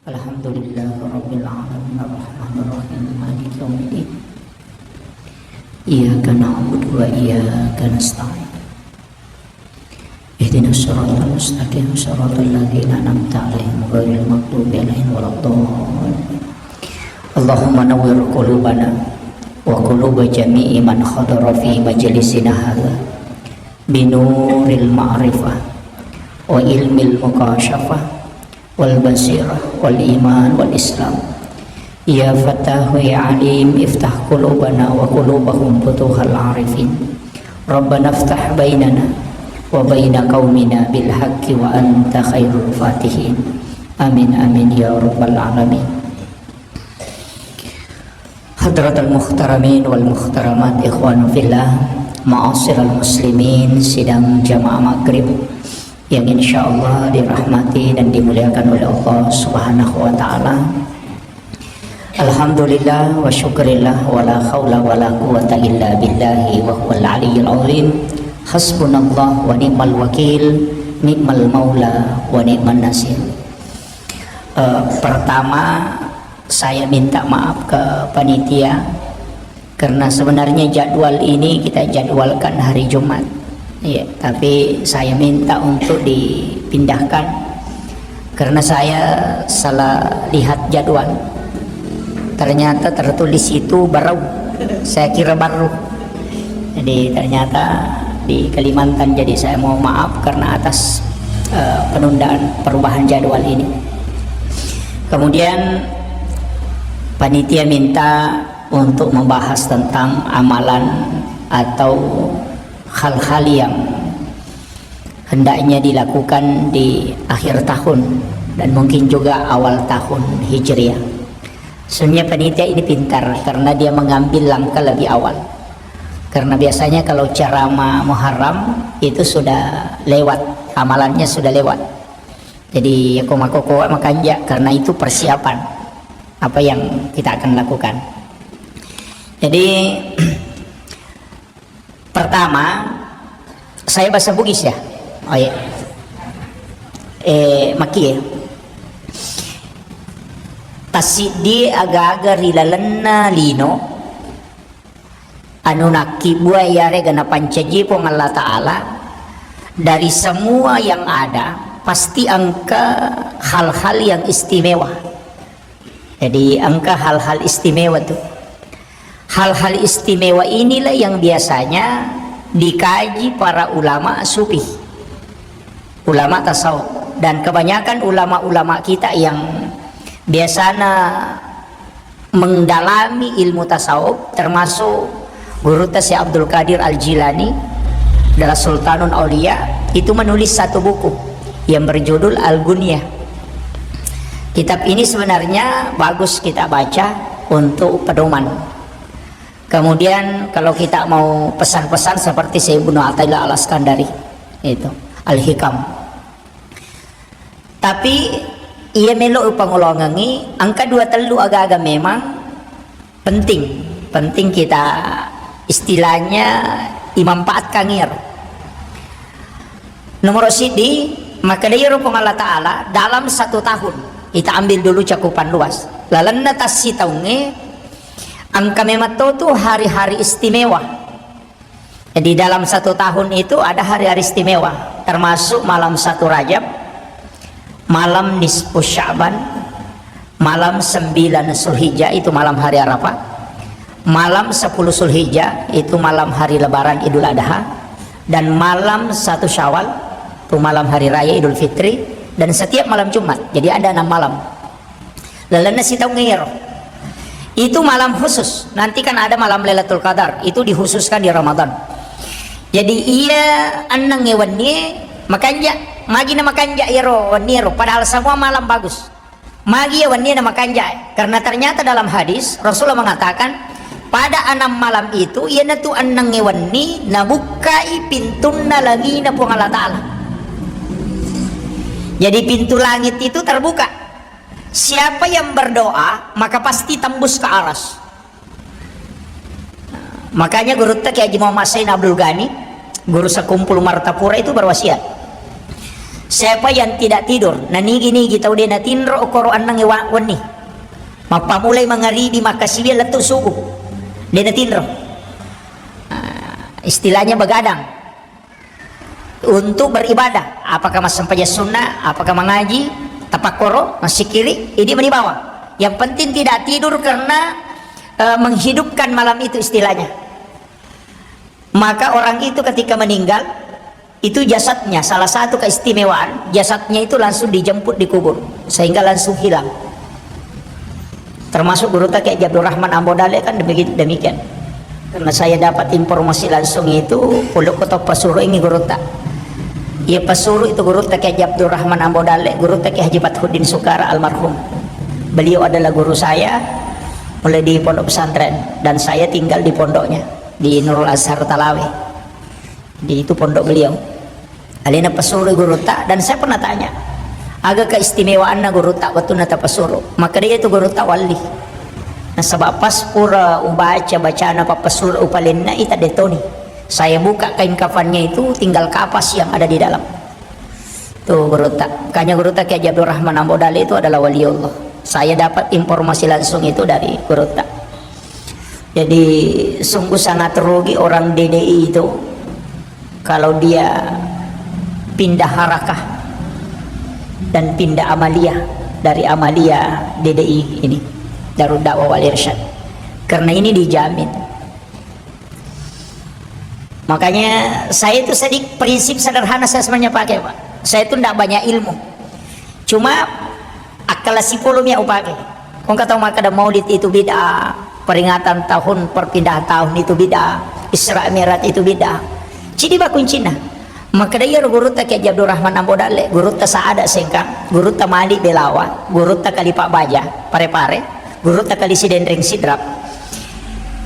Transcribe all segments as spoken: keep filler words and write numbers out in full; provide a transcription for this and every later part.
الحمد لله رب العالمين، الرحمن الرحيم، مالك يوم الدين. إياك نعبد وإياك نستعين. اهدنا الصراط المستقيم، صراط الذين أنعمت عليهم، غير المغضوب عليهم ولا الضالين. اللهم نور قلوبنا وقلوب جميع من حضر في مجلسنا هذا بنور المعرفة وعلم المكاشفة والبصيرة والإيمان والإسلام. يا فتاح يا عليم، افتح قلوبنا وقلوبهم فتوح العارفين. ربنا افتح بيننا وبين قومنا بالحق وأنت خير الفاتحين. آمين، آمين يا رب العالمين. Hadratal muhtaramin wal muhtaramat, ikhwanu fillah, ma'asyiral muslimin, sidang jamaah maghrib yang insyaallah dirahmati dan dimuliakan oleh Allah Subhanahu wa Ta'ala. Alhamdulillah wa syukrillah, wa la haula wa la quwwata illa billahi wa huwal aliyyil azim. Hasbunallah wa ni'mal wakil, ni'mal maula wa ni'man nasir. Eh, pertama, saya minta maaf ke panitia karena sebenarnya jadwal ini kita jadwalkan hari Jumat. Iya, tapi saya minta untuk dipindahkan karena saya salah lihat jadwal. Ternyata tertulis itu Barau. Saya kira Baru. Jadi ternyata di Kalimantan. Jadi saya mohon maaf karena atas, eh, penundaan, perubahan jadwal ini. Kemudian panitia minta untuk membahas tentang amalan atau hal-hal yang hendaknya dilakukan di akhir tahun dan mungkin juga awal tahun Hijriah. Sebenarnya panitia ini pintar karena dia mengambil langkah lebih awal. Karena biasanya kalau ceramah Muharram itu sudah lewat, amalannya sudah lewat. Jadi, ya, ko makkokkoe makanja karena itu persiapan apa yang kita akan lakukan. Jadi, pertama, saya bahasa Bugis ya. Oh iya. Eh, maki ya. Tasiddi aga-aga ri lalenna lino, anu nakkibua iyarega napancaji Puang Allah Ta'ala dari semua yang ada, pasti engka hal-hal yang istimewa. Jadi, engka hal-hal istimewa tuh. Hal-hal istimewa inilah yang biasanya dikaji para ulama sufi, ulama tasawuf. Dan kebanyakan ulama-ulama kita yang biasanya mendalami ilmu tasawuf, termasuk gurutta Syekh Abdul Qadir Al-Jilani, adalah Sultanul Aulia, itu menulis satu buku yang berjudul Al-Ghunyah. Kitab ini sebenarnya bagus kita baca untuk pedoman. Kemudian kalau kita mau pesan-pesan seperti Syekh Ibnu Athaillah Al-Iskandari, itu Al-Hikam. Tapi iya melo upangolongengi, engka dua tellu aga-aga memang penting, penting kita istilahnya imanfaatkan iyaro. Nomor siddi, makkeda iyaro Puang Allah Ta'ala dalam satu tahun, kita ambil dulu cakupan luas. Lalenna tassitaungnge, engka memang to tu hari-hari istimewa. Jadi dalam satu tahun itu ada hari-hari istimewa, termasuk malam satu Rajab, malam nisfu Sya'ban, malam sembilan Zulhijjah itu malam hari Arafah, malam sepuluh Zulhijjah itu malam hari Lebaran Idul Adha, dan malam satu Syawal itu malam hari raya Idul Fitri, dan setiap malam Jumat. Jadi ada enam malam. Lalenna sitaung ero. Itu malam khusus. Nanti kan ada malam Lailatul Qadar. Itu dikhususkan di Ramadan. Jadi iya enneng wennie makanja, magi na makanja ero wennie ero. Padahal semua malam bagus. Magi ya wennie na makanja. Karena ternyata dalam hadis Rasulullah mengatakan pada enam malam itu iyanatu enneng wenni nabukkai pintunna langina Puang Allah Ta'ala. Jadi pintu langit itu terbuka. Siapa yang berdoa, maka pasti tembus ke aras. Makanya gurutta Kiai Haji Muhammad Sain Abdul Ghani, guru sekumpul Martapura itu berwasiat. Siapa yang tidak tidur, nanigi-nigi tau de natinro okkoro enneng wa-, wenni. Mappamulai mangaribi makkasiwiang lettu subuh. De natinro. Ah, istilahnya begadang. Untuk beribadah, apakah massempajang sunnah, apakah mengaji, tapakkoro, massikiri, ini mani bawang. Yang penting tidak tidur karena, eh, menghidupkan malam itu istilahnya. Maka orang itu ketika meninggal, itu jasadnya, salah satu keistimewaan, jasadnya itu langsung dijemput di kubur, sehingga langsung hilang. Termasuk Gurutta Kiai Haji Abdurrahman Ambo Dalle kan demikian, demikian. Karena saya dapat informasi langsung itu, puluk kota pasuru ini Gurutta. Ia pasuru itu Gurutta Kiai Haji Abdurrahman Ambo Dalle, Gurutta Kiai Haji Fathuddin Sukara almarhum. Beliau adalah guru saya mulai di pondok pesantren dan saya tinggal di pondoknya di Nurul Azhar Talawe. Di itu pondok beliau. Alena pasuru Gurutta, dan saya pernah tanya, aga keistimewaanna Gurutta waktu nata pasuru? Maka dia itu Gurutta wali. Nasaba pas pura ubaca bacana pappasuru upalenna ita detoni. Saya buka kain kafannya itu, tinggal kapas yang ada di dalam. Tuh Gurutta. Makanya Gurutta Kiai Haji Abdurrahman Ambo Dalle itu adalah wali Allah. Saya dapat informasi langsung itu dari Gurutta. Jadi sungguh sangat rugi orang D D I itu kalau dia pindah harakah dan pindah amaliyah dari amaliyah D D I ini, Darud Da'wah wal Irsyad. Karena ini dijamin. Makanya saya itu sedikit prinsip sederhana saya sebenarnya pakai, Pak. Saya itu ndak banyak ilmu. Cuma akal sipolo mi upake. Kong kata maka ada maulid itu bid'ah, peringatan tahun perpindahan tahun itu bid'ah, Isra Mi'raj itu bid'ah. Cidi ba kuncina. Maka da iyaro Gurutta Kiai Haji Abdurrahman Ambo Dalle, Gurutta Saada Sengkang, Gurutta Malik Belawa, Gurutta Kali Pak Baja, Pare-Pare, Gurutta Kali Sidenreng Sidrap.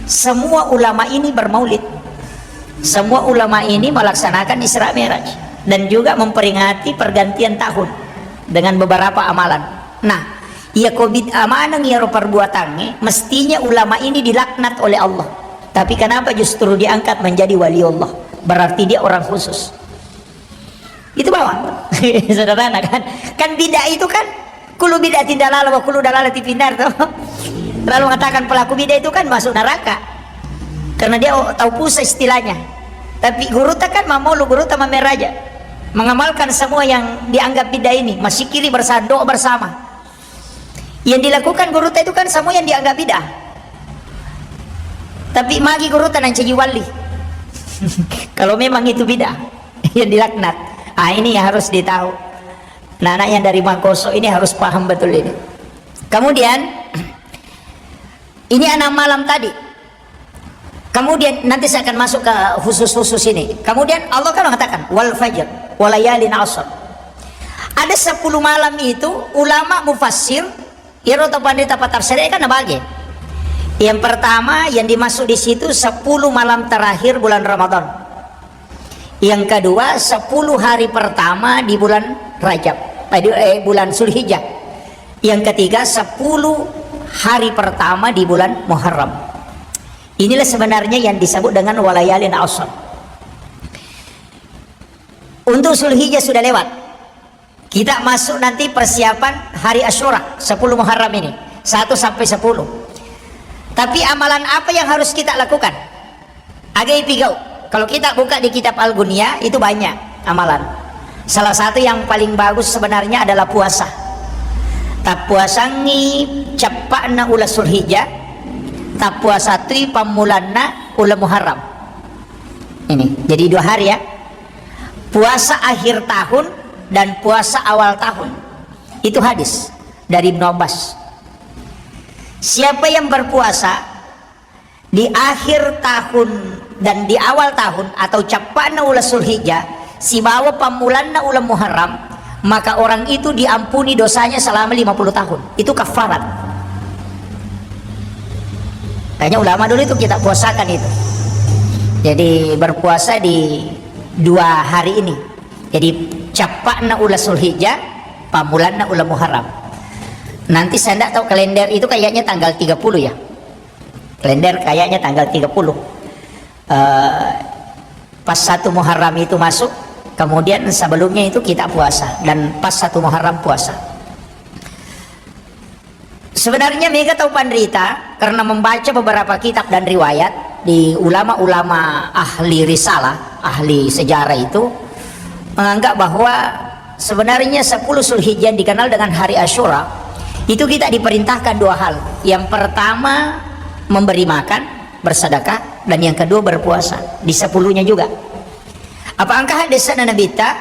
Semua ulama ini bermaulid. Semua ulama ini melaksanakan Isra Mi'raj dan juga memperingati pergantian tahun dengan beberapa amalan. Nah, iya ko bid'ah maneng iyaro perbuatangnge, mestinya ulama ini dilaknat oleh Allah. Tapi kenapa justru diangkat menjadi wali Allah? Berarti dia orang khusus. Itu bawang. Sederhana kan? Kan bid'ah itu kan, kullu bid'atin dalalah wa kullu dalalatin finnar, toh. Lalu mengatakan pelaku bid'ah itu kan masuk neraka. Karena dia tahu pusat istilahnya. Tapi Gurutta kan mamolu, Gurutta mameraja. Mengamalkan semua yang dianggap bid'ah ini, masikiri bersama, doa bersama. Yang dilakukan Gurutta itu kan semua yang dianggap bid'ah. Tapi magi Gurutta nancaji wali. Kalau memang itu bid'ah yang dilaknat. Ah, ini yang harus ditahu. Nah, anak yang dari Mangkoso ini harus paham betul ini. Kemudian, ini enam malam tadi. Kemudian nanti saya akan masuk ke khusus-khusus ini. Kemudian Allah kan mengatakan, "Wal fajr, walayalin asr." Ada sepuluh malam itu ulama mufassir, iro to pandita patafsir kan nabagi. Yang pertama yang dimaksud di situ sepuluh malam terakhir bulan Ramadan. Yang kedua, sepuluh hari pertama di bulan Rajab, eh, di, eh, bulan Zulhijjah. Yang ketiga, sepuluh hari pertama di bulan Muharram. Inilah sebenarnya yang disebut dengan walayalin asr. Untuk Zulhijjah sudah lewat. Kita masuk nanti persiapan hari Asyura, sepuluh Muharram ini, satu sampai sepuluh. Tapi amalan apa yang harus kita lakukan? Agai pigau. Kalau kita buka di kitab Al-Ghunya, itu banyak amalan. Salah satu yang paling bagus sebenarnya adalah puasa. Tappuasangi ceppa'na ula Zulhijjah, tappuasa tui pammulanna ula Muharram. Ini, jadi dua hari ya. Puasa akhir tahun dan puasa awal tahun. Itu hadis dari Ibnu Abbas. Siapa yang berpuasa di akhir tahun dan di awal tahun atau ceppa'na ula Zulhijjah, sibawa pammulanna ula Muharram, maka orang itu diampuni dosanya selama lima puluh tahun. Itu kafarat. Kayaknya ulama dulu itu kita puasakan itu. Jadi berpuasa di dua hari ini. Jadi ceppa'na ula Zulhijjah, pammulanna ula Muharram. Nanti saya ndak tahu kalender itu kayaknya tanggal tiga puluh ya. Kalender kayaknya tanggal tiga puluh. Eh, pas satu Muharram itu masuk, Kemudian sebelumnya itu kita puasa dan pas satu Muharram puasa. Sebenarnya mega tau panrita karena membaca beberapa kitab dan riwayat di ulama-ulama ahli risalah, ahli sejarah itu menganggap bahwa sebenarnya sepuluh Zulhijjah yang dikenal dengan hari Asyura itu kita diperintahkan dua hal. Yang pertama memberi makan, bersedekah, dan yang kedua berpuasa di sepuluhnya juga. Apa engka hadisna Nabitta,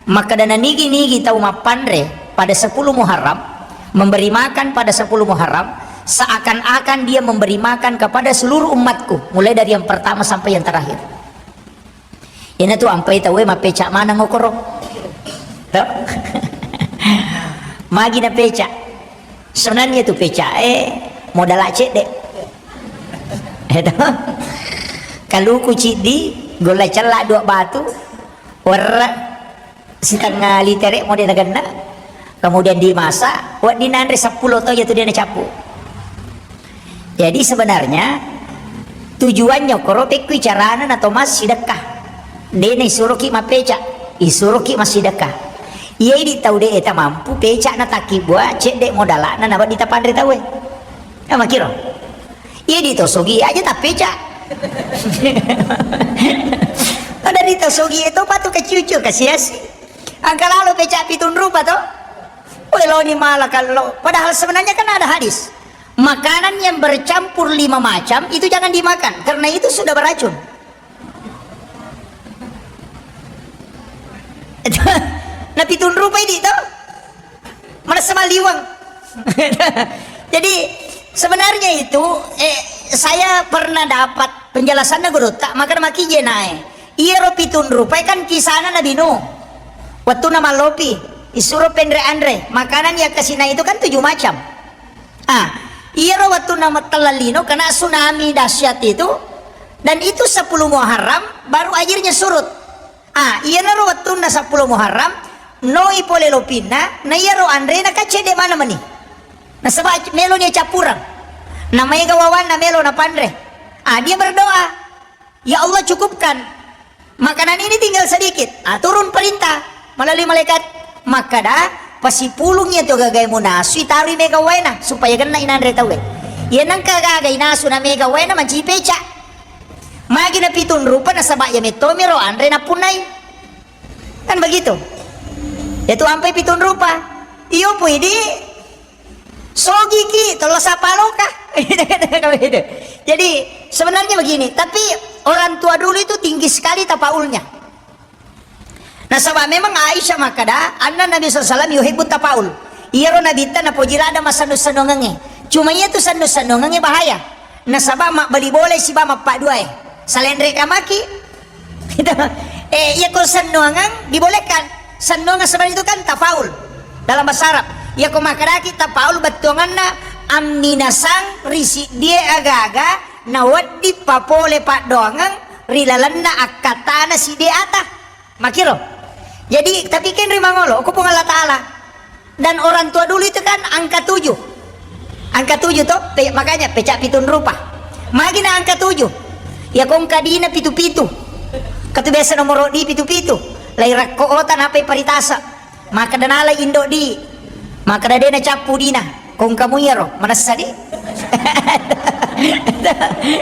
makkeda nanigi-nigi tau mappanre pada sepuluh Muharram, memberi makan pada sepuluh Muharram, seakan-akan dia memberi makan kepada seluruh umatku, mulai dari yang pertama sampai yang terakhir. Iyanatu ampai tauwe mappeca maneng okoro. To? Magi napeca. Sebenarnya tu pecae modala cedde. Eto. Kaluku ciddi, golla cella dua batu, werre sitengnga litere mode nagenna, kemudian dimasak, wedding nanre seppulo to jatu de nacappu. Jadi sebenarnya tujuannya koro pekkui carana na Thomas sidekka. De na isuroki mappeca, isuroki massidekka. Iya idi tau de eta mampu peca na takkibua cedde modalana na wedding tapanre tauwe. Ya makiro. Iya di tosogi aja tappeca. Ada di tosogi itu patu kecucu kasiasi. Angka lalo peca pitung rupa to. Woi loni mala kallo. Padahal sebenarnya kan ada hadis. Makanan yang bercampur lima macam itu jangan dimakan karena itu sudah beracun. Na pitung rupa idi to. Merasa maliwang. Jadi sebenarnya itu eh, saya pernah dapat penjelasannya guru tak makan maki jenae. Iyaro pitung rupa kan kisana Nabi Nuh. Waktu nama lopi, isuro penre anre, makanan yang kasina itu kan tujuh macam. Ah, iyaro wattunna mattellalino kena tsunami dahsyat itu, dan itu sepuluh Muharram baru airnya surut. Ah, iyanaro wattunna sepuluh Muharram, noi pole lopinna, na iyaro anrena kan cedde mana meni. Nasaba melo nia cappurang. Na maega wawanna melo na panre. Ah, dia berdoa. Ya Allah, cukupkan. Makanan ini tinggal sedikit. Ah, turun perintah melalui malaikat. Makkada, pasipulung iya tu gagai munasu, itarui mega waena supaya genna inanre tauwe. Iya nangka gagai nasu na mega waena manci peca. Magi na pitung rupa nasaba iya mettomi ro anre napunnai. Kan begitu. Itu ampai pitung rupa. Iyo pui di Sogiki, tollo sapaloka. Jadi, sebenarnya begini, tapi orang tua dulu itu tinggi sekali tapaulnya. Nasaba memang Aisyah makkada, anna Nabi sallallahu alaihi wasallam yuhibbu tapaul. Iyaro Nabitta napoji lada masennu-sennungengnge. Cuma iya tu sennu-sennungengnge bahaya. Nasaba mabbali bolai siba mappaduae. Salenre kamaki, Gitu. Eh, iya ko sennuangan dibolehkan. Sennuangan sebenarnya itu kan tafaul dalam bahasa Arab. Iya ko makkedaki tafaul bettuanganna amminasang ri siddie aga-aga nawedding papole paddoangeng ri lalenna akkattana siddie ata. Makiro. Jadi tapi kenri mangolo, ko Puang Allah Taala. Dan orang tua dulu itu kan angka tujuh. Angka tujuh toh, pe-, makanya pecak pitung rupa. Magina angka tujuh. Ya kong kadina pitu-pitu. Katu biasa nomor di pitu-pitu. Lai rakko ota napai paritasa. Maka dana lai indo di. Maka dade na cappu dina. Kong kamu iyaro, manessa di.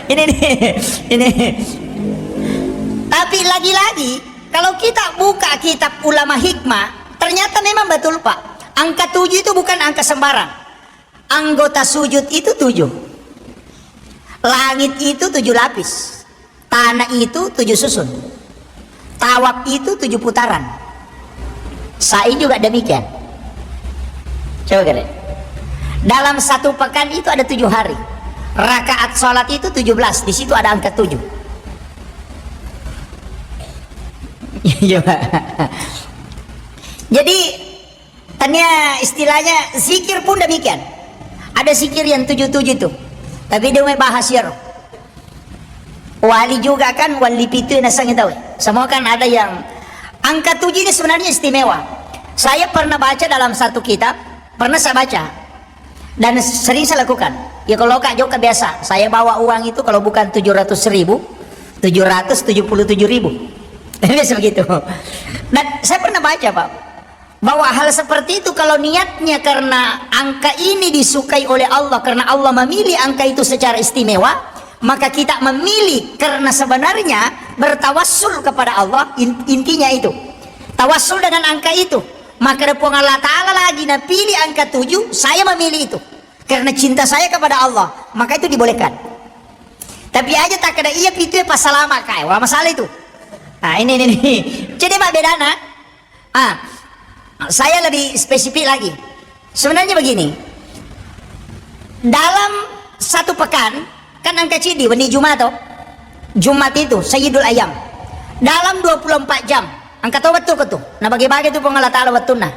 Ini nih, ini. Tapi lagi-lagi kalau kita buka kitab ulama hikmah, ternyata memang betul, Pak. Angka tujuh itu bukan angka sembarang. Anggota sujud itu tujuh. Langit itu tujuh lapis. Tanah itu tujuh susun. Tawaf itu tujuh putaran. Sa'i juga demikian. Coba kira. Dalam satu pekan itu ada tujuh hari. Rakaat sholat itu tujuh belas. Di situ ada angka tujuh. Coba. Jadi, tania istilahnya zikir pun demikian. Ada zikir yang tujuh-tujuh itu. Tapi dia mau bahas ya. Wali juga kan, wali pitu yang nasang itu. Semua kan ada yang angka tujuh ini sebenarnya istimewa. Saya pernah baca dalam satu kitab, pernah saya baca. Dan sering saya lakukan. Ya kalau kak Joka biasa, saya bawa uang itu kalau bukan tujuh ratus ribu, tujuh ratus tujuh puluh tujuh ribu. Biasa begitu. Dan saya pernah baca, Pak, bahwa hal seperti itu kalau niatnya karena angka ini disukai oleh Allah, karena Allah memilih angka itu secara istimewa, maka kita memilih karena sebenarnya bertawassul kepada Allah, in-, intinya itu. Tawassul dengan angka itu. Maka ada Puang Allah Ta'ala lagi napilih angka tujuh, saya memilih itu. Karena cinta saya kepada Allah, maka itu dibolehkan. Tapi aja tak ada iya pitu ya pas salama kai. Wah, masalah itu. Nah, ini, ini, ini. Jadi, Pak, bedana. Ah, saya lebih spesifik lagi. Sebenarnya begini. Dalam satu pekan, kan angka cidi, wenni Jumat toh. Jumat itu, Sayyidul Ayam. Dalam dua puluh empat jam, angka tobat tuh, tuh. Nah, bagi-bagi tuh Puang Allah Ta'ala waktunna.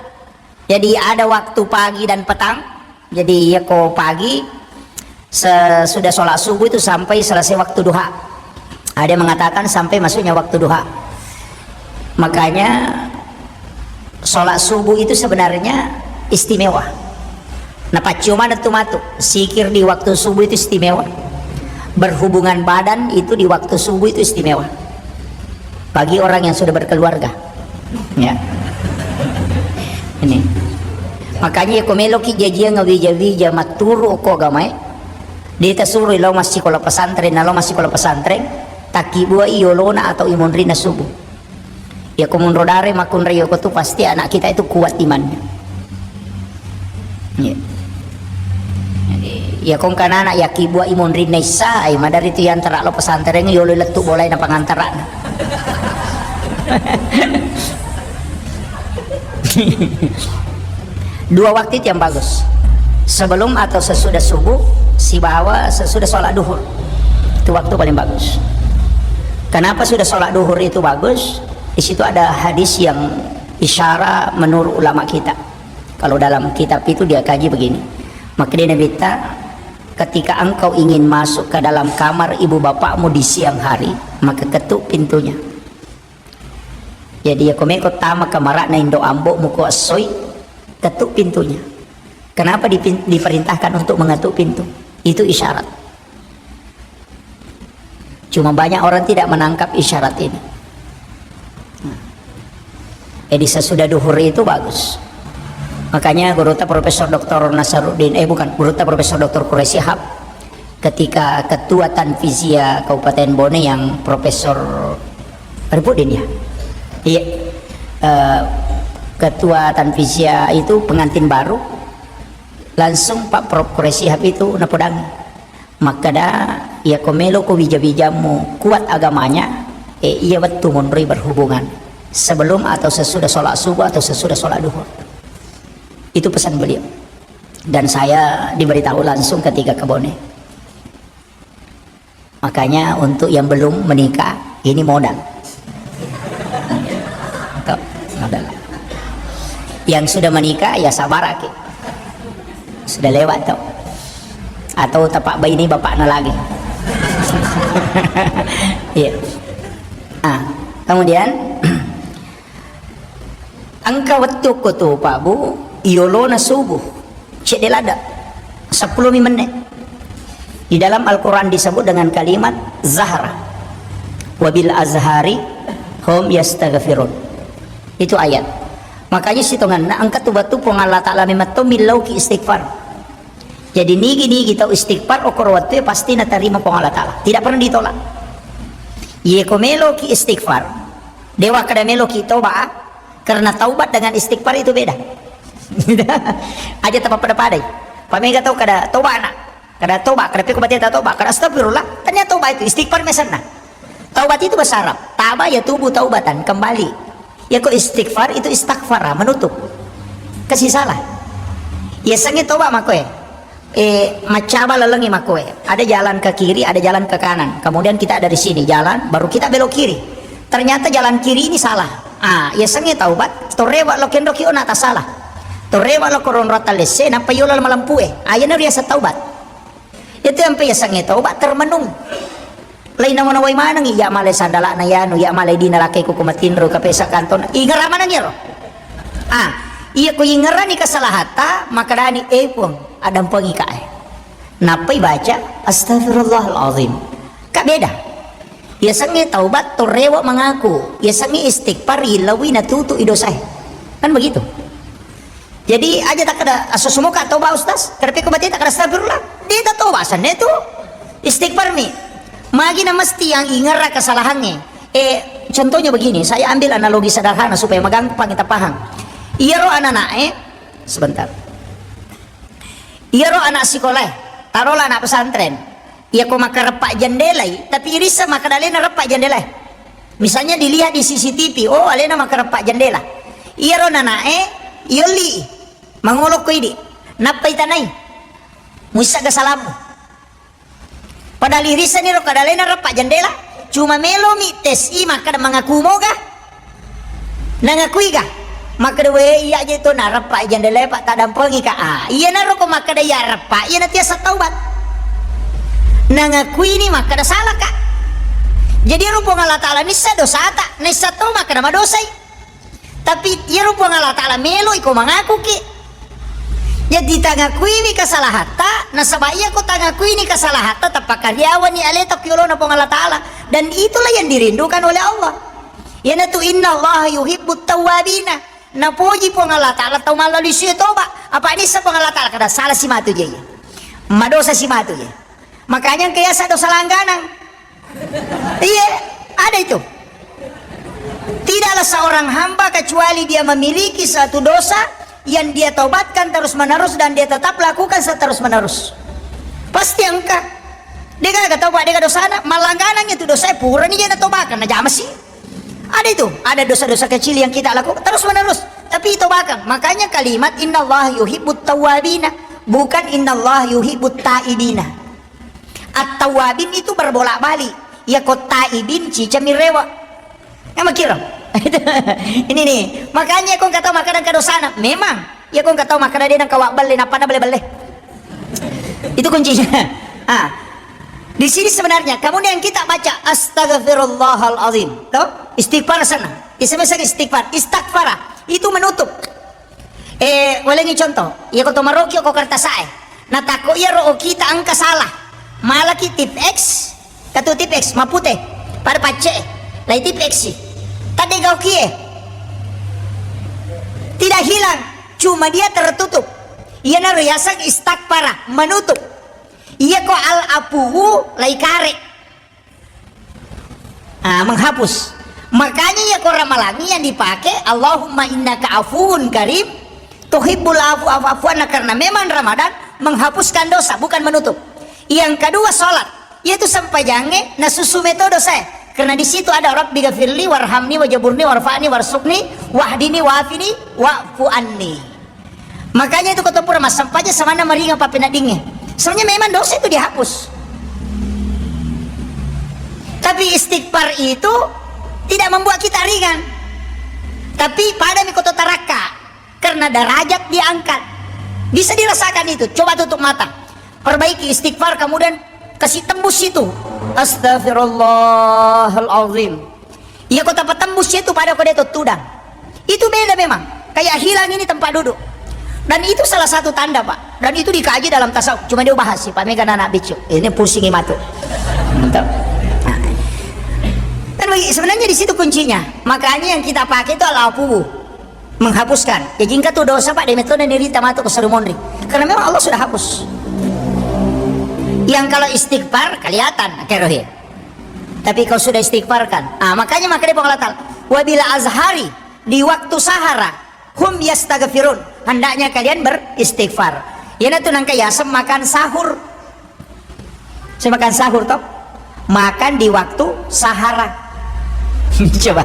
Jadi ada waktu pagi dan petang. Jadi iya ko pagi, sesudah sholat subuh itu sampai selesai waktu duha. Ada yang mengatakan sampai masuknya waktu duha. Makanya sholat subuh itu sebenarnya istimewa. Nah, pacciumana tu matu, zikir di waktu subuh itu istimewa. Berhubungan badan itu di waktu subuh itu istimewa. Bagi orang yang sudah berkeluarga. Ya. Ini. Makanya ko meloki jajiang wija-wija matturu ko agamae, de' tasuro lao massikola pesantren, na lao massikola pesantren, takkibua i yolona atau imonrinna subuh. Ya ko monro dare makkunrai ko tu pasti anak kita itu kuat imannya. Iya. Jadi, iya ko engka anak-anak yakkibua imonrinna issa, ai madari tu yantara lao pesantren yolo lettu bolai na pangantarana. Dua waktu itu yang bagus. Sebelum atau sesudah subuh, sibawa sesudah sholat duhur. Itu waktu paling bagus. Kenapa sudah sholat duhur itu bagus? Di situ ada hadis yang isyarat menurut ulama kita. Kalau dalam kitab itu dia kaji begini. Maka dia Nabi ta, ketika engkau ingin masuk ke dalam kamar ibu bapakmu di siang hari, maka ketuk pintunya. Jadi ya komeko tama kamarana indo ambo muko assoi, ketuk pintunya. Kenapa dipin-, diperintahkan untuk mengetuk pintu? Itu isyarat. Cuma banyak orang tidak menangkap isyarat ini. Nah. Jadi sesudah duhur itu bagus. Makanya guruta Profesor Doktor Nasaruddin, eh bukan, guruta Profesor Doktor Quraish Shihab ketika ketua Tanfizia Kabupaten Bone yang Profesor Ripuddin ya? Iya. Eh, ketua Tanfizia itu pengantin baru, langsung Pak Prof Quraish Shihab itu napodangi. Makkeda, iya ko melo ko wija-wijamu kuat agamanya, eh, iya wettu monroi berhubungan sebelum atau sesudah sholat subuh atau sesudah sholat duhur. Itu pesan beliau. Dan saya diberitahu langsung ketika ke Bone. Makanya untuk yang belum menikah, ini modal. Tuh, modal. Yang sudah menikah, ya sabar aki. Sudah lewat tuh. Atau tapak bayi ini bapaknya lagi. Iya. Ah, kemudian engka wettu ko tu, Pak Bu, iyolona subuh. Cedde ladde. Seppulo mi menit. Di dalam Al-Quran disebut dengan kalimat zahra. Wabil azhari hum yastaghfirun. Itu ayat. Makanya sitonganna engka tu batu Puang Allah Ta'ala memang to millauki istighfar. Jadi nigi-nigi tau istighfar okoro wettu pasti natarima Puang Allah Ta'ala. Tidak pernah ditolak. Ye ko meloki istighfar, dewa kada meloki toba, karena taubat dengan istighfar itu beda. Aja tapa pada-padai. Pamega tau kada toba anak. Kada toba, kada peko bateta toba, kada astagfirullah. Tanya toba itu istighfar mesenna. Taubat itu bahasa Arab. Taba ya tubuh taubatan, kembali. Ya ko istighfar itu istaghfara, menutup. Kasih salah. Ya sengi toba makoe. Eh, macaba lalengi makoe. Ada jalan ke kiri, ada jalan ke kanan. Kemudian kita dari sini jalan, baru kita belok kiri. Ternyata jalan kiri ini salah. Ah, ya sengi taubat, torrewa lo kenro kiona ta salah. Torrewa lo koron rata lesse, napa yola malempue. Ah, ya riasa taubat. Itu yang biasanya taubat termenung. Lain nama nawai maneng, iya malai sandalana yanu, iya malai dina lakai kuku matinro, kapesa kantona. Ingera maneng iyaro. Ah, iya ko ingerani kesalahatta, makadani, eh Puang, adampengi ka eh. Nappai baca, astagfirullahalazim. Ka beda. Yasengnge taubat, to rewe' mangaku. Yasengnge istighfar, ilawi natutu'i dosae. Kan begitu. Jadi, aja takkeda, "Asso sumoka taubat, Ustaz." Kada pekko mate takkeda, "Astagfirullah." De' tatobat, asenna tu istighfar mi. Magi na mesti yang ingerra kesalahangnge. Eh, contohnya begini, saya ambil analogi sederhana supaya magampang kita paham. Iyaro anana'e, sebentar. Iyaro ana' sikolae, tarola ana' pesantren. Iyako makkareppa jendelai, tapi irisseng makkeda alena reppa jendelae. Misalnya dilihat di C C T V, oh, alena makkareppa jendela. Iyaro nana'e, iyolli, mangolo ko idi', nappai tanai. Muissegga salammu. Padahal irissenni ro kada alena reppa jendela, cuma melomi tes i makkeda mangaku moga. Nangakui ga? Makkeda, "We, iya je to nareppa jendela, Pak, tadampengi ka." Ah, iyanaro ko makkeda iya reppa, iyana tiasa taubat. Nangakuini makkeda salah ka. Jadi ero Puang Allah Taala nissa dosata, nissa to makkeda madosai. Tapi iyaro Puang Allah Taala meloi ko mangakuki. Jadi tangakuimi kesalahatta, nasaba iyako tangakuini kesalahatta, tappakariawani aleta ki yolona Puang Allah Taala. Dan itulah yang dirindukan oleh Allah. Iyanatu innallaha yuhibbut tawwabina. Napoji Puang Allah Taala tau mallalui sio toba. Apa nissa Puang Allah Taala kada salah si matu je. Madosa si matu je. Makanya engka yasa dosa langganang. Iya, ada itu. Tidaklah seorang hamba kecuali dia memiliki satu dosa yang dia taubatkan terus-menerus dan dia tetap lakukan seterus-menerus. Pasti engka. De'gaga taubat, de'ga dosana, mallangganang itu dosa, purani je natobakang, najama si. Ada itu, ada dosa-dosa kecil yang kita lakukan terus-menerus, tapi tobakang. Makanya kalimat innallaha yuhibbut tawwabina, bukan innallaha yuhibbut taibina. At-tawwabin itu berbolak-balik. Iyako taibin cica mirewa. Ya makiro. Ini nih, makanya ko engka tau makkeda engka dosana. Memang, iyako engka tau makkeda de' nengka wabballe, nappa na belle-belle. Itu kuncinya. Ah. Di sini sebenarnya, kamu yang kita baca, "Astagfirullahalazim." Toh? Istighfar sana. Iseme istighfar. Istaghfara. Itu menutup. Eh, ulengi contoh. Iyako to maroki ko kertasae. Natakko iyaro okita engka salah. Malaki tip X, katu tip X, mapute. Pada pacce. Lai tip X si. Tadde gaukie. Tidak hilang. Cuma dia tertutup. Iyanaro yaseng istaghfara, menutup. Iyako al-afuwu lai kare. Ah, menghapus. Makanya iyako ramalangi yang dipakai, "Allahumma innaka afuwun karim, tuhibbul afwa fa'fu anna," karena memang Ramadan menghapuskan dosa, bukan menutup. Yang kedua, sholat. Yaitu sempajangnge, nasusu meto dosae. Karena di situ ada, "Rabbi ghafirli warhamni wajaburni warfa'ni warsukni wahdini wafini wa'fu anni." Makanya itu ko to pura massempajang samanna maringa pappeneddingnge. Sebenarnya memang dosa itu dihapus. Tapi istighfar itu tidak membuat kita ringan. Tapi padami ko to tarakka, karena derajat diangkat. Bisa dirasakan itu. Coba tutup mata. Perbaiki istighfar, kemudian kasih tembus itu. Astagfirullahalazim. Iya, ko tapatembus itu pada ko de' to tudang. Itu beda memang. Kayak hilang ini tempat duduk. Dan itu salah satu tanda, Pak. Dan itu dikaji dalam tasawuf. Cuma dia bahas sih, Pak, mega anak bicu. Ini pusing matu. Mantap. Nah. Dan bagi, sebenarnya di situ kuncinya. Makanya yang kita pakai itu al-afu. Menghapuskan. Jadi engka tu dosa, Pak, de' metto na dirita matu ke seru monri. Karena memang Allah sudah hapus. Yang kalau istighfar, kelihatan, akhirnya. Tapi kau sudah istighfarkan. Ah, makanya maka dia Allah Ta'ala, "Wabil azhari," di waktu sahara, "hum yastaghfirun," hendaknya kalian beristighfar. Iyanatu nangka yaseng makan sahur. Saya makan sahur toh. Makan di waktu sahara. Coba.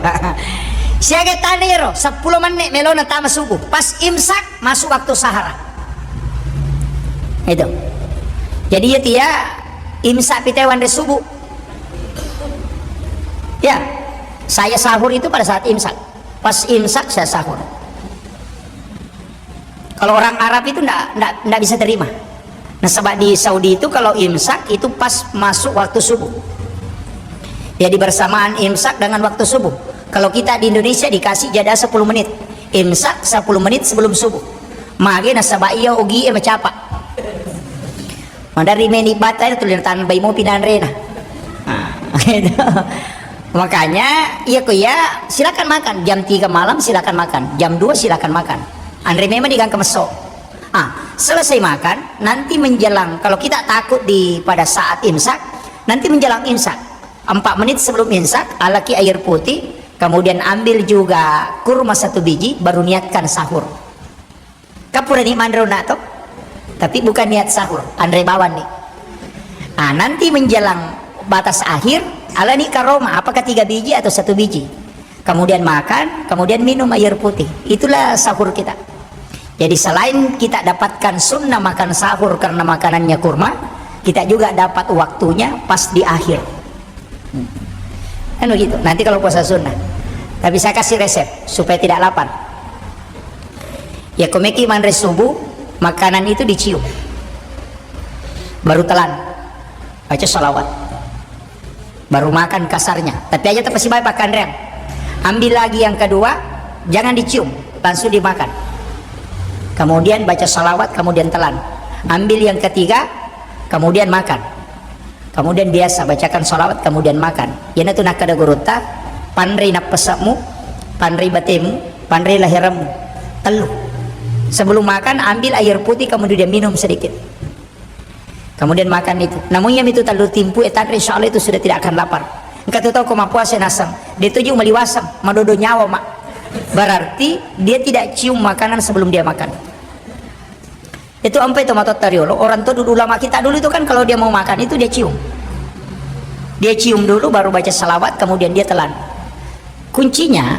Siaga tani ro, seppulo menit melona tama subuh. Pas imsak, masuk waktu sahara. Itu. Jadi ya tia imsak pite wanre subuh. Ya, saya sahur itu pada saat imsak. Pas imsak saya sahur. Kalau orang Arab itu ndak, ndak, ndak bisa terima. Nah, sebab di Saudi itu kalau imsak itu pas masuk waktu subuh. Jadi bersamaan imsak dengan waktu subuh. Kalau kita di Indonesia dikasih jeda sepuluh menit. Imsak sepuluh menit sebelum subuh. Mage nasaba iya ogi e macapa. Mandari meni bata itu lino tanbai mopi nanrena. Ah. Makanya, iya ko iya, silakan makan. Jam tiga malam silakan makan. Jam dua silakan makan. Anre memang digangka messo. Ah, selesai makan, nanti menjelang, kalau kita takut di pada saat imsak, nanti menjelang imsak, empat menit sebelum imsak, alaki air putih, kemudian ambil juga kurma satu biji, baru niatkan sahur. Kapurani manre onna to, tapi bukan niat sahur, anre bawang ni. Ah, nanti menjelang batas akhir, alani karoma, apakah tiga biji atau satu biji? Kemudian makan, kemudian minum air putih. Itulah sahur kita. Jadi, selain kita dapatkan sunnah makan sahur karena makanannya kurma, kita juga dapat waktunya pas di akhir. Hmm. Kan begitu. Nanti kalau puasa sunnah. Tapi saya kasih resep supaya tidak lapar. Ya, ko meki manre subuh, makanan itu dicium. Baru telan. Baca salawat. Baru makan kasarnya. Tapi aja tepasi baik pakanreang. Ambil lagi yang kedua, jangan dicium, langsung dimakan. Kemudian baca salawat, kemudian telan. Ambil yang ketiga, kemudian makan. Kemudian biasa bacakan salawat, kemudian makan. Iyanatu nakkeda gurutta, panrei nappese'mu, panrei batemu, panrei laheremmu. Tellu. Sebelum makan, ambil air putih, kemudian minum sedikit. Kemudian makan itu. Namun iya mitu tellu timpu, eh, tanre, insya Allah itu sudah tidak akan lapar. Engka tu tau ko mappuasa naseng, dia tuju meliwaseng, madodo nyawa, Mak. Berarti dia tidak cium makanan sebelum dia makan. Itu ampai to matotta riolo, orang tua dulu, ulama kita dulu itu kan kalau dia mau makan itu dia cium. Dia cium dulu, baru baca salawat, kemudian dia telan. Kuncinya,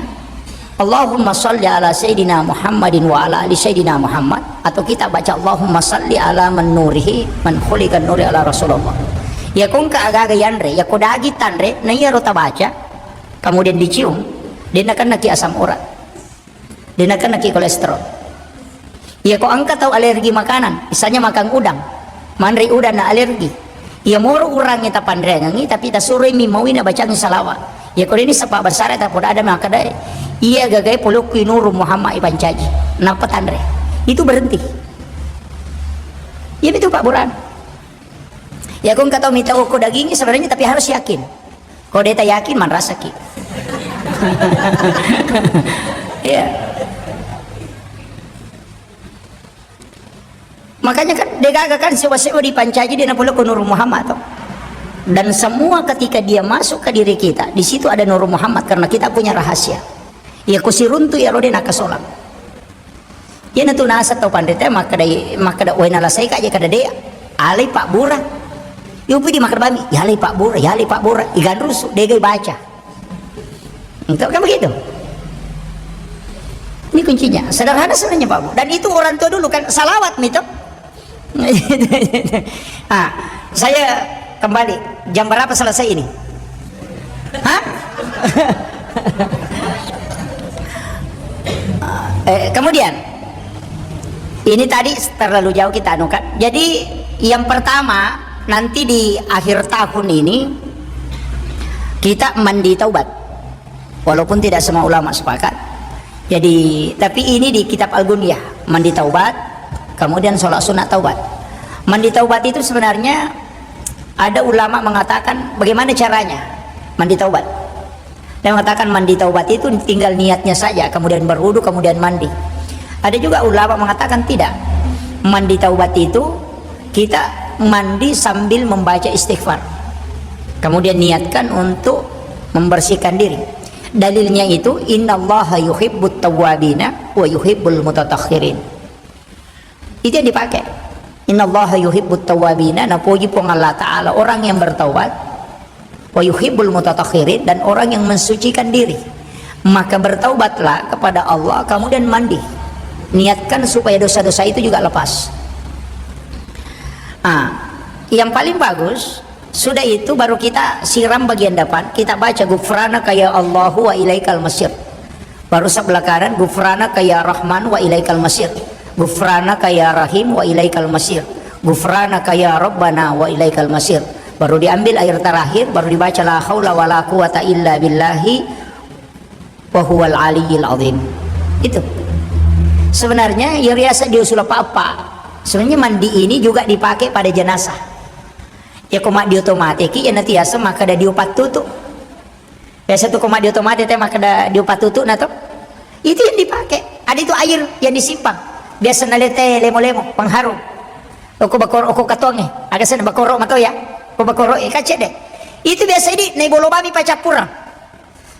Allahumma salli ala Sayyidina Muhammadin wa ala ali Sayyidina Muhammad, atau kita baca Allahumma salli ala man nurihi man khuliqan nuri ala Rasulullah. Ya ko engka aga-aga yanre, ya ko daging tanre, na iyaro tabaca, kemudian dicium, de' nakennaki asam urat. De' nakennaki kolesterol. Iya ko engka tau alergi makanan, misalnya makan udang, manre udang na alergi. Iya moro urangnge tapanreangengi, tapi tasuroi mi maui na bacangi salawa. Iya ko deni sepa basara ta poda ada makkedae, iya gagae polokku Nuru Muhammad ipancaji. Nappa tanre. Itu berhenti. Iya itu Pak Burhan. Iya ko engka tau mita okko dagingi sebenarnya, tapi harus yakin. Ko de' ta yakin, manrasaki. Iya. Makanya kan, de' gaga kan sewa-sewa dipancaji de' napolokko Nuru Muhammad to. Dan semua ketika dia masuk ke diri kita, di situ ada Nuru Muhammad karena kita punya rahasia. Iya ko siruntu iyaro de' nakasolang. Iyanatu naseng tau panrita makkeda, makkeda, "Wai nalasaika je kada de', alai pabbura." Yupi di makkeda bami, "Yalai pabbura, yalai pabbura." Iganrusu, degai baca. Untuk kan begitu. Ini kuncinya. Sederhana sebenarnya, Pak Bu. Dan itu orang tua dulu kan salawat mi to. Ah, saya kembali. Jam berapa selesai ini? Hah? Eh, kemudian, ini tadi terlalu jauh kita anukan. Jadi, yang pertama, nanti di akhir tahun ini, kita mandi taubat. Walaupun tidak semua ulama sepakat. Jadi, tapi ini di kitab Al-Gunyah, mandi taubat, kemudian sholat sunat taubat. Mandi taubat itu sebenarnya ada ulama mengatakan bagaimana caranya mandi taubat. Dia mengatakan mandi taubat itu tinggal niatnya saja, kemudian berwudu, kemudian mandi. Ada juga ulama mengatakan tidak. Mandi taubat itu kita mandi sambil membaca istighfar. Kemudian niatkan untuk membersihkan diri. Dalilnya itu, "Innallaha yuhibbut tawwabina wa yuhibbul mutatahhirin." Itu yang dipakai. "Innallaha yuhibbut tawwabina," napoji Puang Allah Ta'ala orang yang bertaubat, "wa yuhibbul mutatahhirin," dan orang yang mensucikan diri. Maka bertaubatlah kepada Allah, kemudian mandi. Niatkan supaya dosa-dosa itu juga lepas. Ah, yang paling bagus, sudah itu baru kita siram bagian depan, kita baca, "Ghufranaka ya Allahu wa ilaikal masir." Baru sebelah kanan, "Ghufranaka ya Rahman wa ilaikal masir. Ghufranaka ya Rahim wa ilaikal masir. Ghufranaka ya Rabbana wa ilaikal masir." Baru diambil air terakhir, baru dibaca, "La haula wa la quwata illa billahi wa huwal aliyil azim." Itu. Sebenarnya, ya biasa diusul apa-apa. Sebenarnya mandi ini juga dipakai pada jenazah. Iya ko maddi otomateki, iya natiasa makkeda dio pattutu. Biasa tu ko maddi otomatis te makkeda dio pattutu na to. Itu yang dipakai. Ada itu air yang disimpan. Biasa nalete lemo-lemo, pengharum. Oko bakoro, oko katuange. Aga sen bakoro mato ya. Ko bakoro e kacce deh. Itu biasa ini nai bolo bami pacappurang.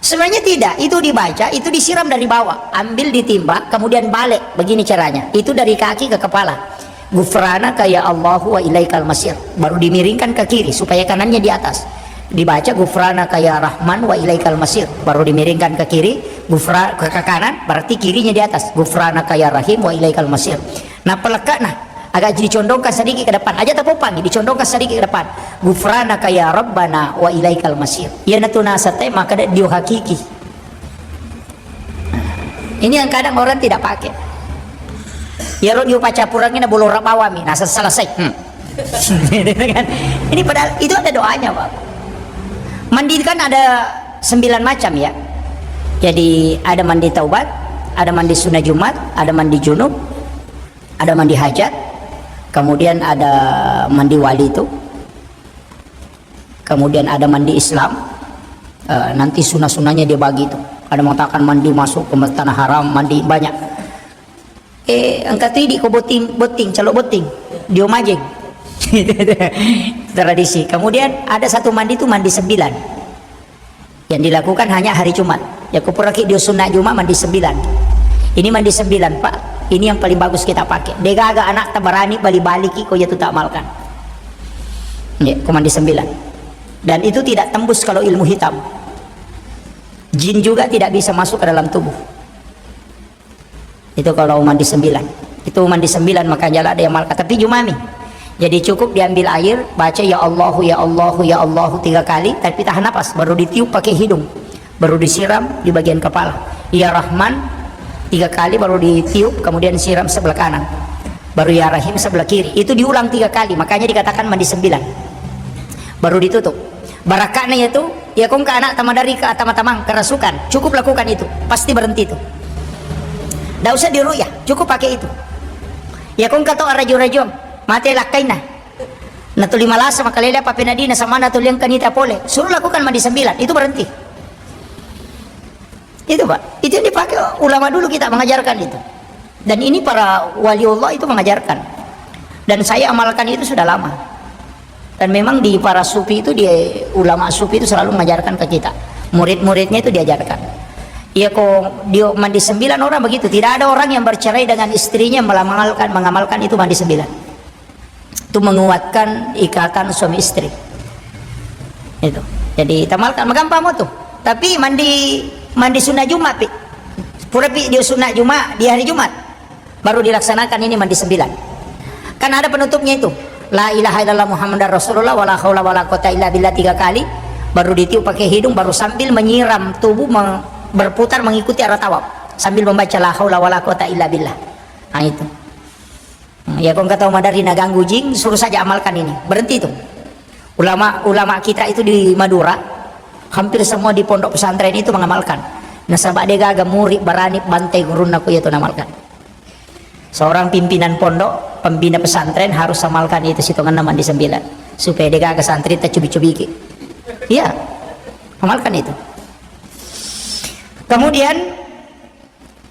Sebenarnya tidak, itu dibaca, itu disiram dari bawah, ambil ditimba, kemudian balik. Begini caranya. Itu dari kaki ke kepala. Ghufranaka ya Allahu wa ilaikal masir. Baru dimiringkan ke kiri supaya kanannya di atas. Dibaca ghufranaka ya Rahman wa ilaikal masir. Baru dimiringkan ke kiri, ghufra ke, ke kanan, berarti kirinya di atas. Ghufranaka ya Rahim wa ilaikal masir. Nah, pelekatna agak dicondongkan sedikit ke depan. Aja tapopang, dicondongkan sedikit ke depan. Ghufranaka ya Rabbana wa ilaikal masir. Iya natu nasate maka dio hakiki. Ini yang kadang orang tidak pakai. Ya ro dio pacapurangi na bolora bawami, nah selesai. Hmm. Gitu kan? Ini padahal itu ada doanya, Pak. Mandi kan ada sembilan macam ya. Jadi ada mandi taubat, ada mandi sunnah Jumat, ada mandi junub, ada mandi hajat, kemudian ada mandi wali itu, kemudian ada mandi Islam. Eh, nanti sunnah-sunnahnya dia bagi tuh. Ada mengatakan mandi masuk ke tanah haram, mandi banyak. Eh, engka tu idi ko botting, botting, calo botting. Dio majeng. Tradisi. Kemudian ada satu mandi tu mandi sembilan. Yang dilakukan hanya hari Jumat. Ya, kupuraki dio sunat Jumat mandi sembilan. Ini mandi sembilan, Pak. Ini yang paling bagus kita pakai. Degaga anak tak berani bali-baliki ko ya tu tak amalkan. Ya, ko mandi sembilan. Dan itu tidak tembus kalau ilmu hitam. Jin juga tidak bisa masuk ke dalam tubuh. Itu kalau mandi sembilan. Itu mandi sembilan, makanya ada yang malaikat. Tapi jumami. Jadi cukup diambil air, baca ya Allahu, ya Allahu, ya Allahu tiga kali, tapi tahan napas, baru ditiup pakai hidung. Baru disiram di bagian kepala. Ya Rahman tiga kali, baru ditiup, kemudian siram sebelah kanan. Baru ya Rahim sebelah kiri. Itu diulang tiga kali, makanya dikatakan mandi sembilan. Baru ditutup. Barakakna yatu, ya kong ke anak tamadari ke atama-tamang, kerasukan. Cukup lakukan itu. Pasti berhenti itu. Ndak usah diruqyah, cukup pakai itu. Ya kong ke tau araju-rajuang, mate lakkainna. Natuli malasa makalele apa penadina sama natuli engka nita pole. Suruh lakukan mandi sembilan, itu berhenti. Itu, Pak. Itu yang dipakai ulama dulu kita mengajarkan itu. Dan ini para wali Allah itu mengajarkan. Dan saya amalkan itu sudah lama. Dan memang di para sufi itu, di ulama sufi itu selalu mengajarkan ke kita. Murid-muridnya itu diajarkan. Iya ko dio mandi sembilan orang begitu. Tidak ada orang yang bercerai dengan istrinya melamalkan, mengamalkan itu mandi sembilan. Itu menguatkan ikatan suami istri. Itu. Jadi tamalkan, magampang mo tu. Tapi mandi, mandi sunnah Jumat pi. Pura pi dio sunnah Jumat di hari Jumat. Baru dilaksanakan ini mandi sembilan. Kan ada penutupnya itu. La ilaha illallah Muhammadar Rasulullah wala haula wala quwata illa billah tiga kali. Baru ditiup pakai hidung, baru sambil menyiram tubuh me- berputar mengikuti arah tawaf. Sambil membaca la haula wala quwata illa billah. Nah itu. Hmm, ya, kong kata madari naganggu jing, suruh saja amalkan ini. Berhenti itu. Ulama, ulama kita itu di Madura, hampir semua di pondok pesantren itu mengamalkan. Nasaba degaga murid berani bantai gurunna ku itu namalkan. Seorang pimpinan pondok, pembina pesantren harus amalkan itu sitonganna mandi sembilan. Supaya degaga santri tak cubi-cubiki. Iya, amalkan itu. Kemudian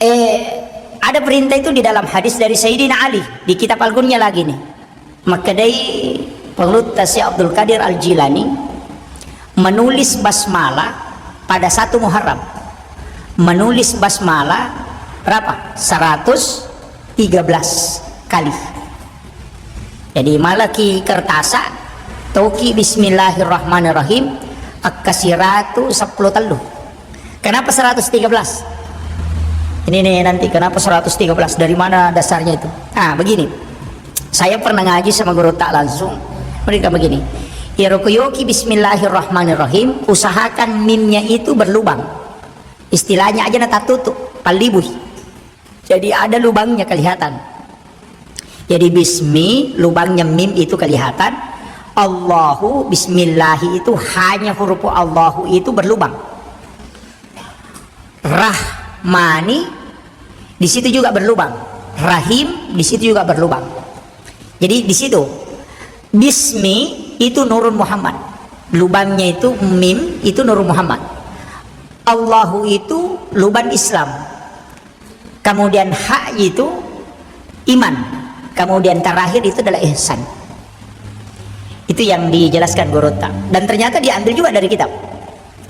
Eh, ada perintah itu di dalam hadis dari Sayyidina Ali di kitab Al-Ghunyah lagi nih. Makkedai Pangulutta Syekh Abdul Qadir Al-Jilani menulis basmalah pada satu Muharram. Menulis basmalah berapa? Seratus tiga belas kali. Jadi malaki kertasa, toki bismillahirrahmanirrahim, akka siratu seppulo tellu. Kenapa seratus tiga belas? Ini nih nanti kenapa seratus tiga belas? Dari mana dasarnya itu? Ah, begini. Saya pernah ngaji sama guru tak langsung. Mereka begini. Ya, rokoyoki bismillahirrahmanirrahim, usahakan mimnya itu berlubang. Istilahnya aja na tatutu, palibui. Jadi ada lubangnya kelihatan. Jadi bismi, lubangnya mim itu kelihatan. Allahu, bismillahi itu hanya huruf Allahu itu berlubang. Rahmani, di situ juga berlubang. Rahim, di situ juga berlubang. Jadi di situ, bismi, Itu Nurun Muhammad. Lubangnya itu mim, itu Nurun Muhammad. Allahu itu lubang Islam. Kemudian ha itu iman. Kemudian terakhir itu adalah ihsan. Itu yang dijelaskan gurutta. Dan ternyata diambil juga dari kitab.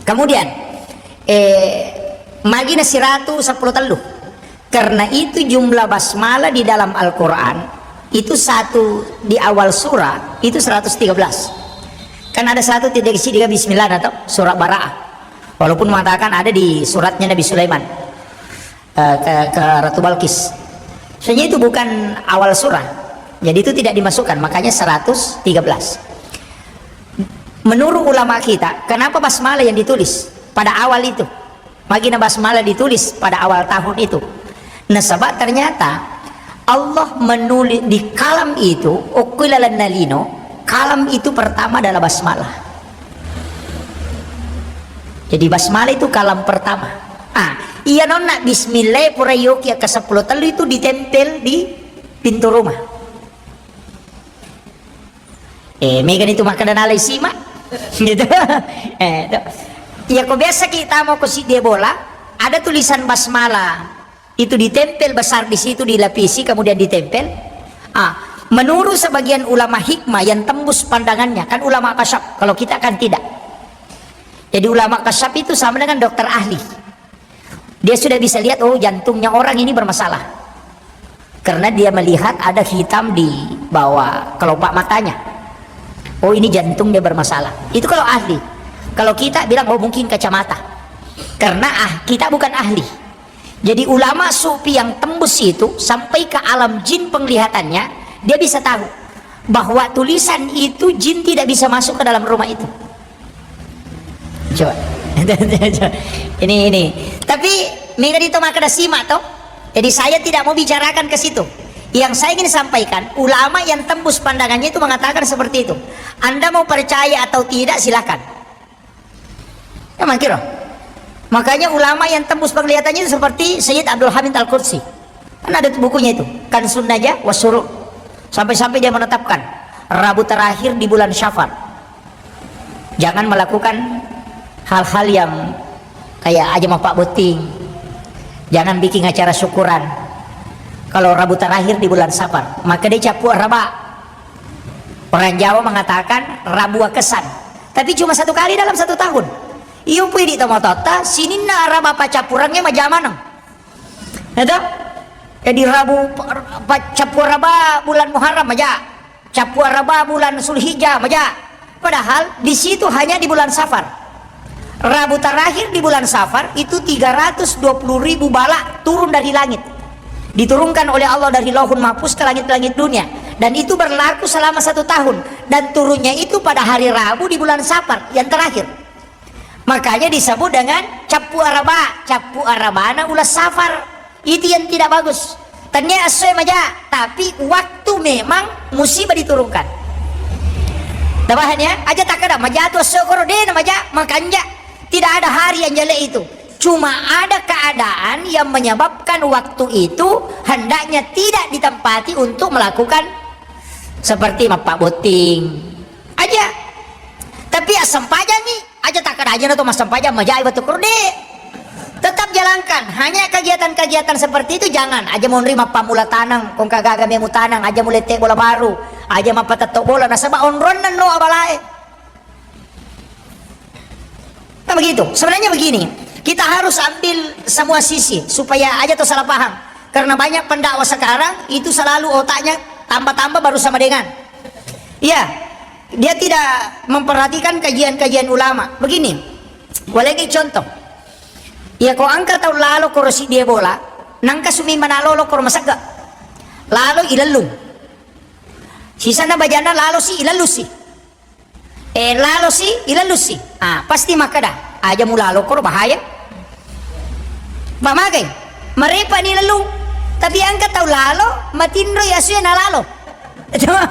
Kemudian, eh, magina siratu seppulo tellu. Karena itu jumlah basmalah di dalam Al-Quran itu satu di awal surah itu seratus tiga belas. Kan ada satu tidak isi dia bismillah atau surah Bara'ah. Walaupun mengatakan ada di suratnya Nabi Sulaiman, eh, ke, ke Ratu Balkis. Sebenarnya itu bukan awal surah. Jadi itu tidak dimasukkan, makanya seratus tiga belas. Menurut ulama kita, kenapa basmalah yang ditulis pada awal itu? Magina basmalah ditulis pada awal tahun itu. Nasaba ternyata Allah menulis di kalam itu, okko ilalenna lino, kalam itu pertama adalah basmalah. Jadi basmalah itu kalam pertama. Ah, iya nonna bismillah pura yoki ke seppulo tellu itu ditempel di pintu rumah. Eh, mega itu makkeda nalai sima. Gitu. Eh, to. Iya, ko biasa kita mau ke siddi bola, ada tulisan basmalah. Itu ditempel besar di situ, dilapisi, kemudian ditempel. Ah, menurut sebagian ulama hikmah yang tembus pandangannya, kan ulama kasyaf, kalau kita kan tidak. Jadi ulama kasyaf itu sama dengan dokter ahli. Dia sudah bisa lihat, oh, jantungnya orang ini bermasalah. Karena dia melihat ada hitam di bawah kelopak matanya. Oh, ini jantungnya bermasalah. Itu kalau ahli. Kalau kita bilang, oh, mungkin kacamata. Karena ah, kita bukan ahli. Jadi ulama sufi yang tembus itu sampai ke alam jin penglihatannya, dia bisa tahu bahwa tulisan itu jin tidak bisa masuk ke dalam rumah itu. Coba. Ini, ini. Tapi mega dito makkeda simak toh. Jadi saya tidak mau bicarakan ke situ. Yang saya ingin sampaikan, ulama yang tembus pandangannya itu mengatakan seperti itu. Anda mau percaya atau tidak, silakan. Ya, mangkiro. Makanya ulama yang tembus penglihatannya itu seperti Sayyid Abdul Hamid Al-Qudsi. Kan ada tuh bukunya itu, Kanzun Najah wa Syuruq. Sampai-sampai dia menetapkan Rabu terakhir di bulan Syafar. Jangan melakukan hal-hal yang kayak aja mappabotting. Jangan bikin acara syukuran. Kalau Rabu terakhir di bulan Safar, maka dia capu raba. Orang Jawa mengatakan Rabu akesan. Tapi cuma satu kali dalam satu tahun. Iyo pui di tomatoatta, sininna raba pacappurangnge majamaneng. Ya toh? Jadi Rabu pa-, pa-, capu raba bulan Muharram aja. Capu raba bulan Sulhijjah aja. Padahal di situ hanya di bulan Safar. Rabu terakhir di bulan Safar itu tiga ratus dua puluh ribu bala turun dari langit. Diturunkan oleh Allah dari Lauhul Mahfuz ke langit-langit dunia. Dan itu berlaku selama satu tahun. Dan turunnya itu pada hari Rabu di bulan Safar yang terakhir. Makanya disebut dengan capu araba, capu arabana ulas Safar. Itu yang tidak bagus. Tania essoe maja, tapi waktu memang musibah diturunkan. Tabahan ya, aja tak ada maja tu esso koro de na maja, makanja. Tidak ada hari yang jelek itu. Cuma ada keadaan yang menyebabkan waktu itu hendaknya tidak ditempati untuk melakukan seperti mappabotting. Aja. Tapi assempajangngi, aja takkeda aja na to massempajang majai wettu koro, de. Tetap jalankan. Hanya kegiatan-kegiatan seperti itu jangan. Aja monri mappammula taneng, kongka gaga memu taneng, aja mulette bola baru, aja mappatetto bola, nasaba onronna no abalae. Nah, begitu. Sebenarnya begini, kita harus ambil semua sisi supaya aja to salah paham. Karena banyak pendakwa sekarang itu selalu otaknya tambah-tambah baru sama dengan. Iya, dia tidak memperhatikan kajian-kajian ulama. Begini, boleh lagi contoh. Iya, ko angka tau lalo koro si dia bola, nangka sumi manalo lo koro masegga. Lalo ilellung. Sisana bajana lalo si ilellung si. Eh, lalo si, ilellung si. Ah, pasti makkeda, aja mulalo koro bahaya. Pamagai, marepa ni lellung. Tapi angka tau lalo, matinro ya suya na lalo. Coba,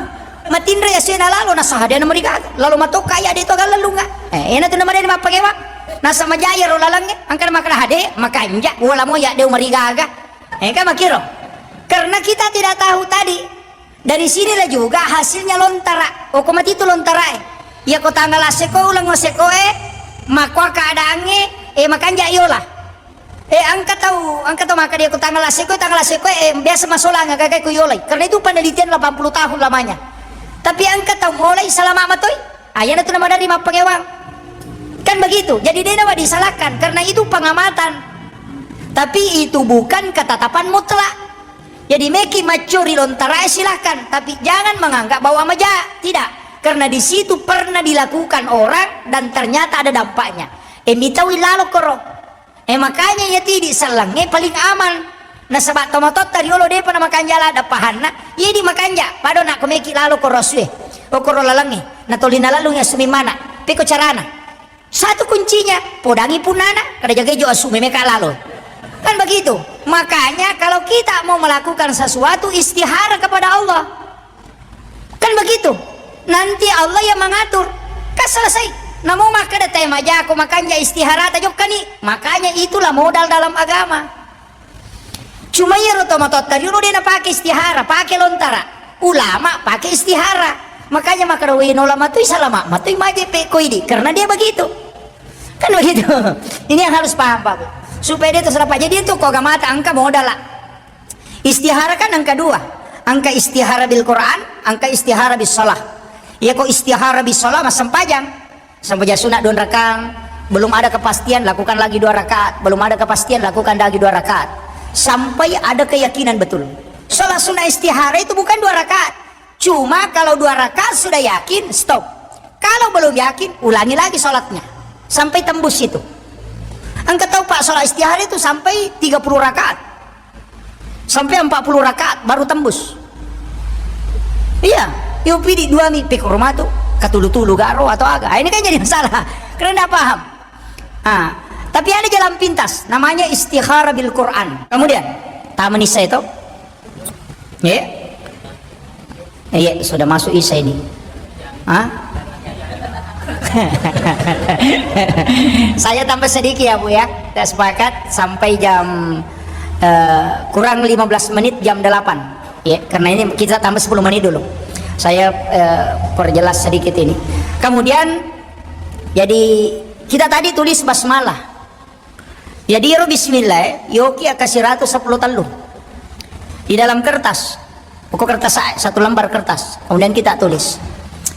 matinro ya suya na lalo, na sahade na marigaga. Lalo matoka ya de to gal lellung ga. Eh, ena tu na madani mappagewa. Nasa majaya ro lalangnge, angka makkeda hade, makanja, wala mo ya de marigaga. Eh, kan makiro. Karena kita tidak tahu tadi, Dari sinilah juga hasilnya lontara. Oko matitu lontara e. Iya ko tanggal aseko uleng oseko e, makua keadaannya, eh, makanja iola. Eh, engka tau, engka tau maka dia ko tanggal aseko, tanggal aseko, eh, biasa masolang gaga ku yolai. Karena itu penelitian delapan puluh tahun lamanya. Tapi engka tau mulai salama matoi. Ayana tu nama dari mappangewang. Kan begitu. Jadi dia nama disalahkan karena itu pengamatan. Tapi itu bukan ketetapan mutlak. Jadi meki maccori lontarae silahkan, tapi jangan menganggap bahwa maja. Tidak. Karena di situ pernah dilakukan orang dan ternyata ada dampaknya. Eh, mitau lalo koro. Eh, makanya iya tidi sellengnge paling aman. Nasaba tomatotta riolo depa namakanja lada pahanna, iya di makanja, pado nakko meki lalo koro asue. Okoro lalengnge, natolina lalung asumi mana. Peko carana. Satu kuncinya, podangi punnana, kada jaga jo asumi meka lalo. Kan begitu. Makanya kalau kita mau melakukan sesuatu, istihara kepada Allah. Kan begitu. Nanti Allah yang mengatur. Kan selesai. Namo makkeda tai majako makanja istihara tajokkani. Makanya itulah modal dalam agama. Cuma iyaro tomatotta riolo de napake istihara, pake lontara. Ulama pake istihara. Makanya makkeda we ulama tu salama, matui maje pe koidi karena dia begitu. Kan begitu. Ini yang harus paham Pak Bu. Supaya dia terserap. Jadi itu ko agamata engka modal lah. Istihara kan engka dua. Engka istihara bil Quran, engka istihara bis shalah. Iya ko istihara bis shalah massempajang. Sempajang sunat dua rakang, belum ada kepastian lakukan lagi dua rakaat, belum ada kepastian lakukan lagi dua rakaat. Sampai ada keyakinan betul. Sholat sunnah istihara itu bukan dua rakaat. Cuma kalau dua rakaat sudah yakin, stop. Kalau belum yakin, ulangi lagi sholatnya. Sampai tembus itu. Engka tau Pak sholat istihara itu sampai tiga puluh rakaat. Sampai empat puluh rakaat baru tembus. Iya, yo pidi dua mi pikir rumah tu, katulu-tulu garo atau aga. Ah, ini kan jadi masalah. Karena nggak paham. Ah, tapi ada jalan pintas, namanya istikharah bil Quran. Kemudian, taman isya itu. Ya. Iya, sudah masuk isya ini. Hah? Saya tambah sedikit ya, Bu, ya. Kita sepakat sampai jam, eh, kurang lima belas menit, jam delapan. Ya, karena ini kita tambah sepuluh menit dulu. Saya, eh, perjelas sedikit ini. Kemudian, jadi kita tadi tulis basmalah. Jadi, ro bismillah, yoki akka siratu seppulo tellu. Di dalam kertas. Buku kertas, satu lembar kertas. Kemudian kita tulis.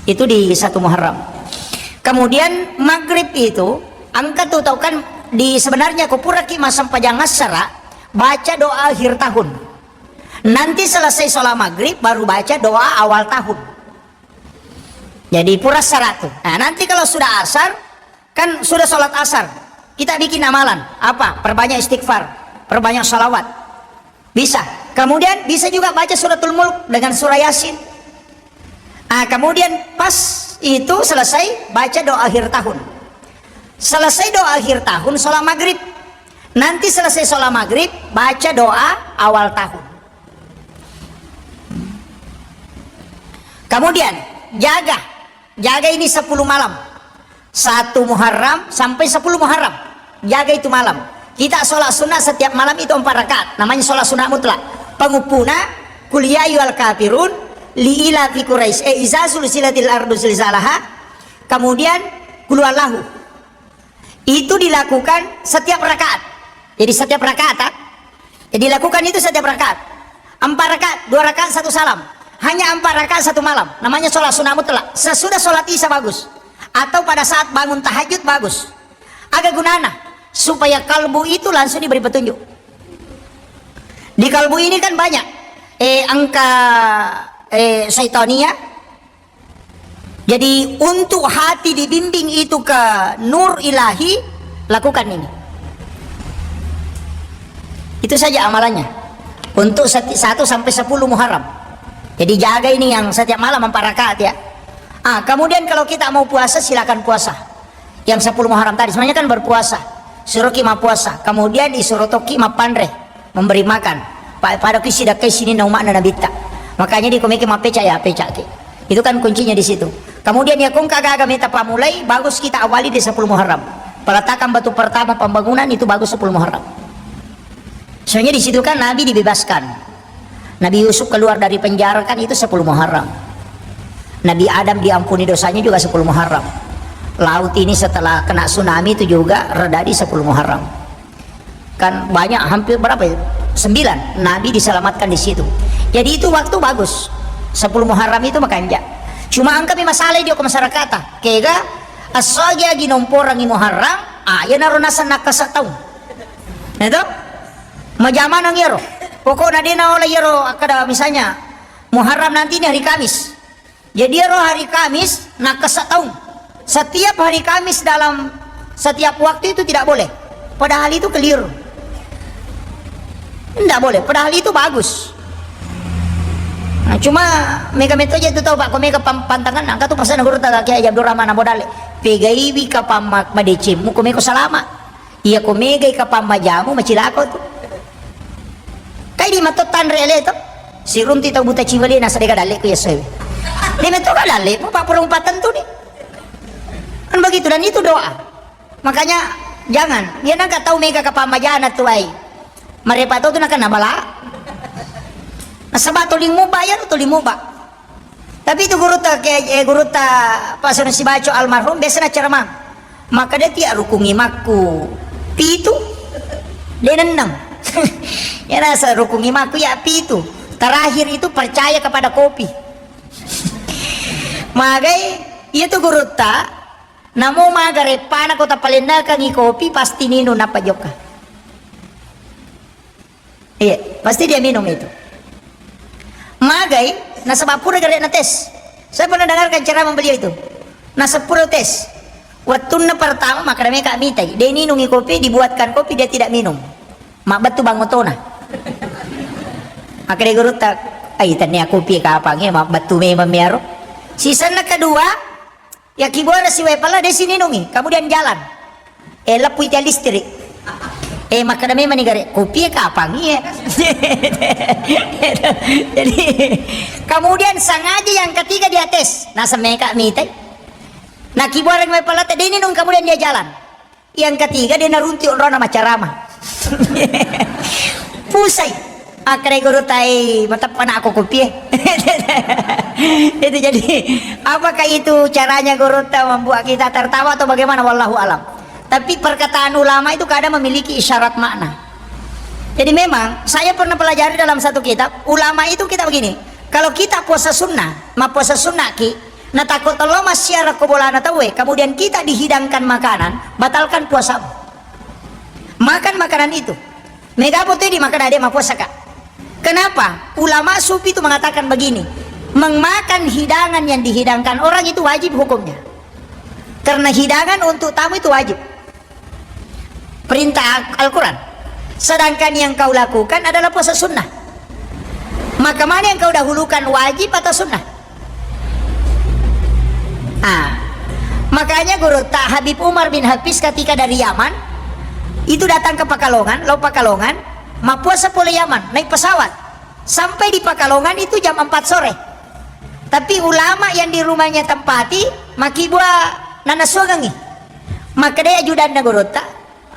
Itu di satu Muharram. Kemudian maghrib itu, engka tu tau kan di sebenarnya ko puraki massempajang assara, baca doa akhir tahun. Nanti selesai sholat maghrib, baru baca doa awal tahun. Jadi pura syarat tu. Nah, nanti kalau sudah asar, kan sudah sholat asar, kita bikin amalan. Apa? Perbanyak istighfar, perbanyak salawat. Bisa. Kemudian bisa juga baca suratul Mulk dengan surah Yasin. Ah, kemudian pas itu selesai, baca doa akhir tahun. Selesai doa akhir tahun, sholat maghrib. Nanti selesai sholat maghrib, baca doa awal tahun. Kemudian, jaga. Jaga ini sepuluh malam. Satu Muharram sampai sepuluh Muharram. Jaga itu malam. Kita sholat sunnah setiap malam itu empat rakaat. Namanya sholat sunnah mutlak. Penguppuna, Qul ya ayyuhal kafirun, li ila fi Quraisy, eh, iza zulzilatil ardu zilzalaha. Kemudian, Qul huwallahu. Itu dilakukan setiap rakaat. Jadi setiap rakaat, ah. Jadi lakukan itu setiap rakaat. Empat rakaat, dua rakaat, satu salam. Hanya empat rakaat satu malam. Namanya sholat sunnah mutlak. Sesudah sholat isya bagus. Atau pada saat bangun tahajud bagus. Aga gunana? Supaya kalbu itu langsung diberi petunjuk. Di kalbu ini kan banyak, eh, angka, eh, syaitania. Jadi, untuk hati dibimbing itu ke nur ilahi, lakukan ini. Itu saja amalannya. Untuk seti-, satu sampai sepuluh Muharram. Jadi, jaga ini yang setiap malam empat rakaat ya. Ah, kemudian kalau kita mau puasa, silakan puasa. Yang sepuluh Muharram tadi, sebenarnya kan berpuasa. Suruh ki puasa. Kemudian disuruh toki mapanre. Memberi makan. Pa-, pada ki sidakkai sini na umakna nabitta. Makanya di komiki mapeca ya, peca ki. Itu kan kuncinya di situ. Kemudian ya kong kagaga meta pamulai, bagus kita awali di sepuluh Muharram. Peletakan batu pertama pembangunan itu bagus sepuluh Muharram. Soalnya di situ kan Nabi dibebaskan. Nabi Yusuf keluar dari penjara kan itu sepuluh Muharram. Nabi Adam diampuni dosanya juga sepuluh Muharram. Laut ini setelah kena tsunami itu juga reda di sepuluh Muharram. Kan banyak, hampir berapa ya? Sembilan. Nabi diselamatkan di situ. Jadi itu waktu bagus. Sepuluh Muharram itu makanja. Cuma engka mi masalah di masyarakat. Kega, assogi agi nomporangi Muharram, ah, iyanaro naseng nakkasa taung. Itu? Majamanang iyaro. Pokokna de naola iyaro, akkada misalnya Muharram nanti ini hari Kamis. Jadi iyaro hari Kamis nakkasa taung. Setiap hari Kamis dalam setiap waktu itu tidak boleh. Padahal itu keliru. Tidak boleh. Padahal itu bagus. Nah, cuma mega metto aja itu tahu, Pak, ko mega pam-, pantangan, angka tu pasana guru taga Kiai Abdul Rahman Abu Dale. Pegaiwi kapang ma-, madecemmu, ko mega salama. Iya, ko megai kapang majamu, macilako tu. Kai di matto tanre ele to. Sirunti tau buta ciwale nasa dega dalle ku yasewe. Di metto ka dalle, mu pak purung patentu ni. Kan begitu, dan itu doa. Makanya jangan, dia nangka tau mega kapang majana tu ai. Marepa to tu nakana bala. Nasaba tuli muba ya, tuli muba. Tapi itu gurutta ke, eh, gurutta Pak Sanusi Baco almarhum biasa na ceramah. Maka dia tiak rukung imakku pitu, dia neneng. Ya rasa rukung imakku ya pitu. Terakhir itu percaya kepada kopi. Magai, iya tu gurutta, namo maga reppana ko tapalennekangi kopi, pasti ninu nappa jokka. Iya, pasti dia minum itu. Magai, nasaba pura gare na tes. Saya pernah dengarkan ceramah beliau itu. Nasaba pura tes. Waktunna pertama, maka meka mitai. Dia ninungi kopi, dibuatkan kopi, dia tidak minum. Mabbettu bangotona. Maka dia gurutta, ai, tania kopi kapang, ya, mabbettu memang miaro. Sisenna kedua, ya, kibuana siwae pala, de sininungi, kemudian jalan. Eh, leppui tiang listrik. Eh, makkeda memang ni gare, kopi kapang, iya. Jadi, kemudian sengaja yang ketiga dia tes, nasa meka mitai. Nah, kibuana wae pala, de ninung, kemudian dia jalan. Yang ketiga, dia narunti onrona macarama. Pusai. Akkeda gurutta, "Eh, mateppa na aku kopie." Itu jadi, apakah itu caranya gurutta membuat kita tertawa atau bagaimana? Wallahu alam. Tapi perkataan ulama itu kadang memiliki isyarat makna. Jadi memang saya pernah pelajari dalam satu kitab, ulama itu kita begini, kalau kita puasa sunnah, ma puasa sunnah ki, natakko tello massiara ko bolana tauwe, kemudian kita dihidangkan makanan, batalkan puasamu. Makan makanan itu. Mega potoi di makan ade mapuasa, Kak. Kenapa? Ulama sufi itu mengatakan begini, memakan hidangan yang dihidangkan orang itu wajib hukumnya. Karena hidangan untuk tamu itu wajib. Perintah Al-, Al-Quran. Sedangkan yang kau lakukan adalah puasa sunnah. Maka mana yang kau dahulukan, wajib atau sunnah? Ah, makanya gurutta Habib Umar bin Hafiz ketika dari Yaman itu datang ke Pekalongan, lo Pekalongan, mapuasa pole Yaman, naik pesawat. Sampai di Pekalongan itu jam empat sore. Tapi ulama yang di rumahnya tempati, makibua nanasuangengi. Makkedai ajudanna gurutta,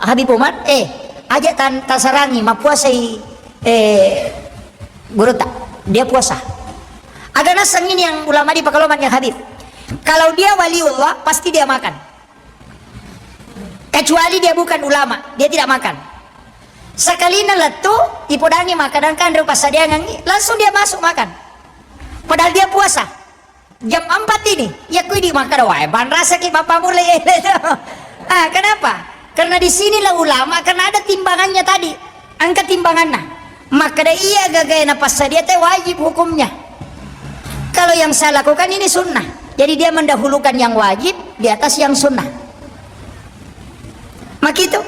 Habib Umar, "Eh, aja tan-, tasarangi, mapuasai, eh, gurutta. Dia puasa." Aga naseng ini yang ulama di Pekalongan yang Habib. Kalau dia waliullah, pasti dia makan. Kecuali dia bukan ulama, dia tidak makan. Sekalina lettu, ipodangi makan, kadang kan passadiangengi, langsung dia masuk makan. Padahal dia puasa. Jam empat ini, ya kui di makan, wah, ban rasa ki bapak mulai. Ah, kenapa? Karena di sinilah ulama, karena ada timbangannya tadi. Angka timbanganna. Makkeda iya gagae na passadia te wajib hukumnya. Kalau yang saya lakukan ini sunnah. Jadi dia mendahulukan yang wajib di atas yang sunnah. Makitu.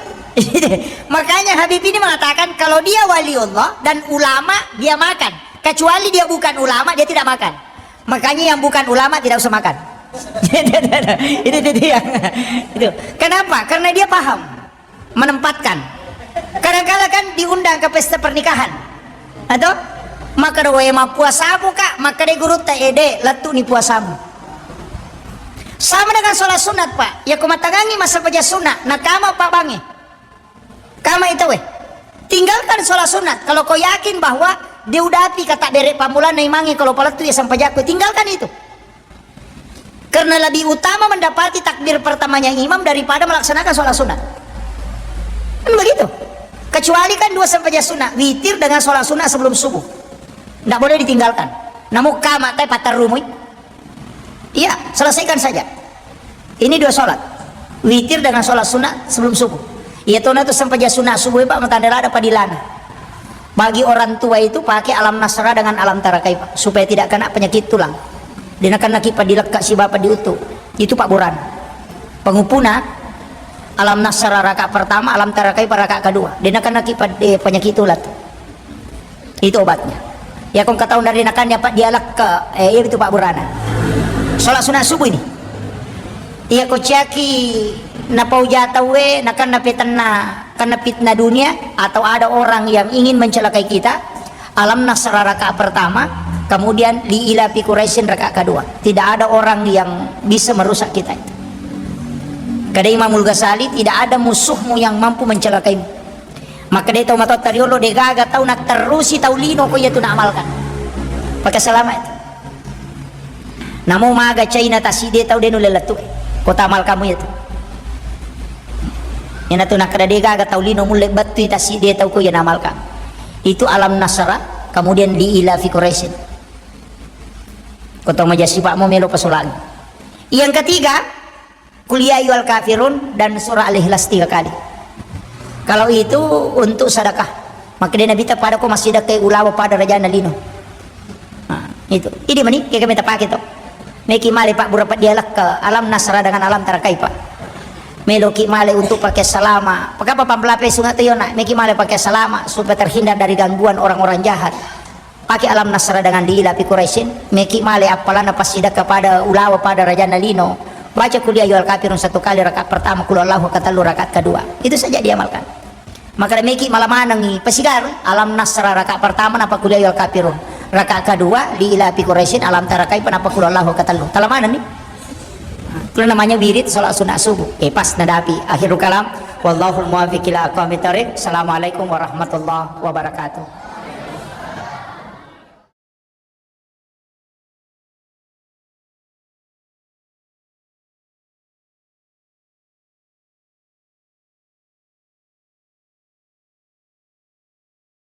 Makanya Habib ini mengatakan kalau dia waliullah dan ulama dia makan. Kecuali dia bukan ulama dia tidak makan. Makanya yang bukan ulama tidak usah makan. Itu, itu dia. Itu. Kenapa? Karena dia paham menempatkan. Kadang-kala kan diundang ke pesta pernikahan. Atau? Makkeda, "Wae, mappuasamu, Kak?" Makkeda gurutta, "Ede, lettu ni puasamu." Sama dengan sholat sunat, Pak. Ya, ko matangangi masa paja sunat, nakama Pak Bangi. Kama itawe. Tinggalkan sholat sunat. Kalau kau yakin bahwa Dia udapi kata bere pamulanna imangnge kalau palettu ya sampajakku, tinggalkan itu. Karena lebih utama mendapati takbir pertamanya imam daripada melaksanakan sholat sunat. Kan begitu. Kecuali kan dua sempajang sunat, witir dengan sholat sunat sebelum subuh. Nggak boleh ditinggalkan. Namun kama tai patarumui. Iya, selesaikan saja. Ini dua sholat. Witir dengan sholat sunat sebelum subuh. Iya, tona tu sempajang sunat subuh, Pak, matanda ada padilana. Bagi orang tua itu pakai alam nasra dengan alam tara kaifa supaya tidak kena penyakit tulang. Dena kena ki padilekka si bapak diutu. Itu Pak Buran. Pengupuna alam nasra rakaat pertama, alam tara kaifa rakaat kedua. Dena kena ki pad-, eh, penyakit tulang. Itu obatnya. Ya, kong kataun dari nakan ya Pak dialek ke, eh, iya itu Pak Burana. Sholat sunat subuh ini. Iya, kociaki napauja tauwe, nakan napetenna, karena fitnah dunia atau ada orang yang ingin mencelakai kita. Alam nasra rakaat pertama, kemudian li ila fi Quraisyin rakaat kedua. Tidak ada orang yang bisa merusak kita itu. Kata Imamul Ghazali, tidak ada musuhmu yang mampu mencelakaimu. Makkeda tau matotta riolo, de gaga tau natterrusi tau lino ko iya tu naamalkan. Pakai selama itu. Namo maga China tasidi tau de nulle lettu. Ko tamal kamu itu. Ina tu nakkeda de gaga tau lino mulle bettui tasidi tau ko iya naamalkan. Itu alam nasra, kemudian li ila fi Quraisyin. Ko tau majasi Pak mau melo pasolangi. Yang ketiga, Qul ya ayyuhal kafirun dan surah Al-Ikhlas tiga kali. Kalau itu untuk sedekah, maka dia Nabi ta pada ko masih dekat ulawa pada raja lino. Nah, itu. Ini mani, kayak kami pakai tuh. Meki male Pak Burapa dialek ke alam nasra dengan alam tara kaifa. Meloki male untuk pakai selama. Pakapa pampelape sungai tu yona. Meki male pakai selama supaya terhindar dari gangguan orang-orang jahat. Pakai alam nasra dengan li ila fi Quraisyin, meki male appalanna passidekka pada ulawa pada rajanna lino. Baca Qul ya ayyuhal kafirun satu kali rakaat pertama, Qul huwallahu katellu rakaat kedua. Itu saja diamalkan. Maka meki mala manengi pasigar alam nasra rakaat pertama napa Qul ya ayyuhal kafirun. Rakaat kedua li ila fi Quraisyin alam tara kaifa napa Qul huwallahu katellu. Tala maneng ni. Itu namanya wirid salat sunat subuh. Eh, pas nadapi akhirul kalam. Wallahul muwaffiq ila aqwamit thariq. Assalamualaikum warahmatullahi wabarakatuh.